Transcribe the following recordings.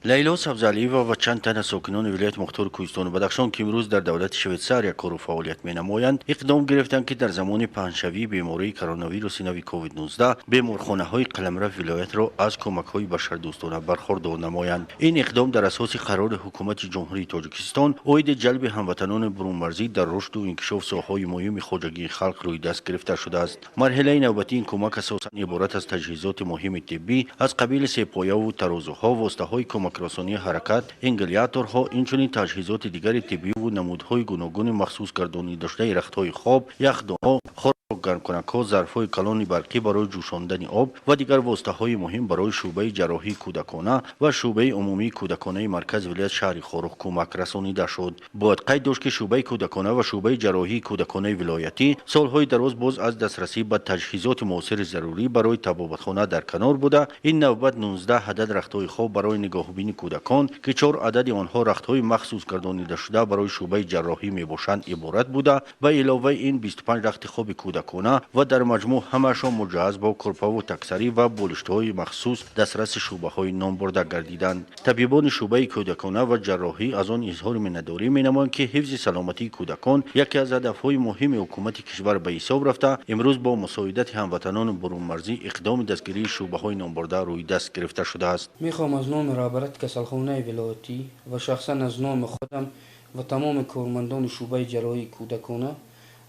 Лайло Сабзалиева ва чанд тан аз сокинони вилояти мухтори Кӯҳистони Бадахшон, ки имрӯз дар давлати Швейтсария кору фаъолият менамоянд, иқдом гирифтанд, ки дар замони паҳншавии бемории коронавируси нави COVID-19 беморхонаҳои қаламрави вилоятро аз кӯмакҳои башардӯстона бархӯрдор намоянд. Ин иқдом дар асоси қарори Ҳукумати Ҷумҳурии Тоҷикистон оиди ҷалби ҳамватанони бурунмарзӣ дар рушду инкишоф соҳаҳои муҳими хоҷагии халқ рӯи даст гирифта шудааст. Марҳилаи навбатии ин кӯмак асосан иборат аз таҷҳизоти муҳими тиббӣ аз қабили сепояву тарозуҳо, воситаҳои кӯмакрасонии ҳаракат, ингаляторҳо, инчунин таҷҳизоти дигари тиббиву намудҳои гуногуни махсус гардонидашудаи рахтҳои хоб, яхдонҳо, гармкунакҳо, зарфҳои калони барқӣ барои ҷӯшондани об ва дигар воситаҳои муҳим барои шӯъбаи ҷарроҳии кӯдакона ва шӯъбаи умумии кӯдаконаи маркази вилоят шаҳри Хоруғ кӯмак расонида шуд. Бояд қайд дошт, ки шӯъбаи кӯдакона ва шӯъбаи ҷарроҳии кӯдаконаи вилоятӣ солҳои дароз боз аз дастрасӣ ба таҷҳизоти муосири зарурӣ барои табобатхона дар канор буда, ин навбат 19 адад рахтҳои хоб барои нигоҳубини кӯдакон, ки чор адади онҳо рахтҳои махсус гардонидашуда барои шӯъбаи ҷарроҳӣ мебошанд, иборат буда, ба иловаи ин 25 рахти хоби кӯдакона ва дар маҷмӯъ ҳамаашон муҷаҳҳаз бо кӯрпаву таксарӣ ва болиштҳои махсус дастраси шӯъбаҳои номбурда гардиданд. Табибони шӯъбаи кӯдакона ва ҷарроҳӣ аз он изҳори миннатдорӣ менамоянд, ки ҳифзи саломатии кӯдакон яке аз ҳадафҳои муҳими ҳукумати кишвар ба ҳисоб рафта, имрӯз бо мусоидати ҳамватанони бурунмарзӣ иқдоми дастгирии шӯъбаҳои номбурда рӯи даст гирифта шудааст. Мехоҳам аз номи роҳбарияти касалхонаи вилоятӣ ва шахсан аз номи худам ва тамоми кормандони шӯъбаи ҷарроҳии кӯдакона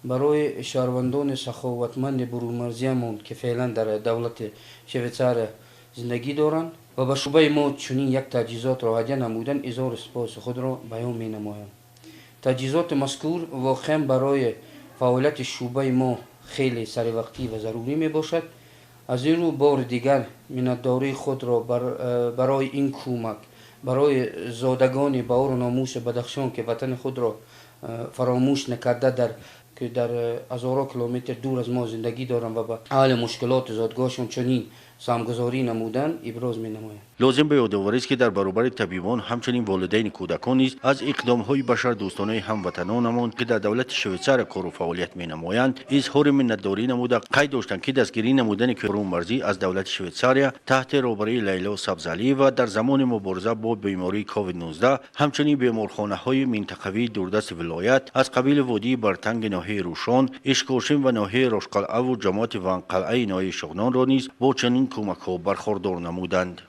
барои шаҳрвандони саховатманди бурунмарзиямон, ки феълан дар давлати Швейтсария зиндагӣ доранд ва ба шӯъбаи мо чунин як таҷҳизотро ҳадя намуданд, изҳори сипоси худро баён менамоям. Таҷҳизоти мазкур воқеан барои фаъолияти шӯъбаи мо хеле саривақтӣ ва зарурӣ мебошад. Аз ин рӯ бори дигар миннатдории худро барои ин кӯмак барои зодагони баору номуси Бадахшон, ки ватани худро фаромӯш накарда, дар ки дар ҳазорҳо километр дур аз мо зиндагӣ доранд ва ба ҳалли мушкилоти зодгоҳшон чунин саҳмгузорӣ намуданд, иброз менамоям. Лозим ба ёдоварист, ки дар баробари табибон ҳамчунин волидайни кӯдакон низ аз иқдомҳои башардӯстонаи ҳамватанонамон, ки дар давлати Швейтсария кору фаъолият менамоянд, изҳори миннатдорӣ намуда, қайд доштанд, ки дастгирӣ намудани бурунмарзӣ аз давлати Швейтсария таҳти роҳбарии Лайло Сабзалиева дар замони мубориза бо бемории COVID-19 ҳамчунин беморхонаҳои минтақавии дурдасти вилоят аз қабили водии Бартанги ноҳияи Рӯшон, Ишкошим ва ноҳияи Рошқалъаву ҷамоати Ванқалъаи ноҳияи Шуғнонро низ бо чунин кӯмакҳо бархӯрдор намуданд.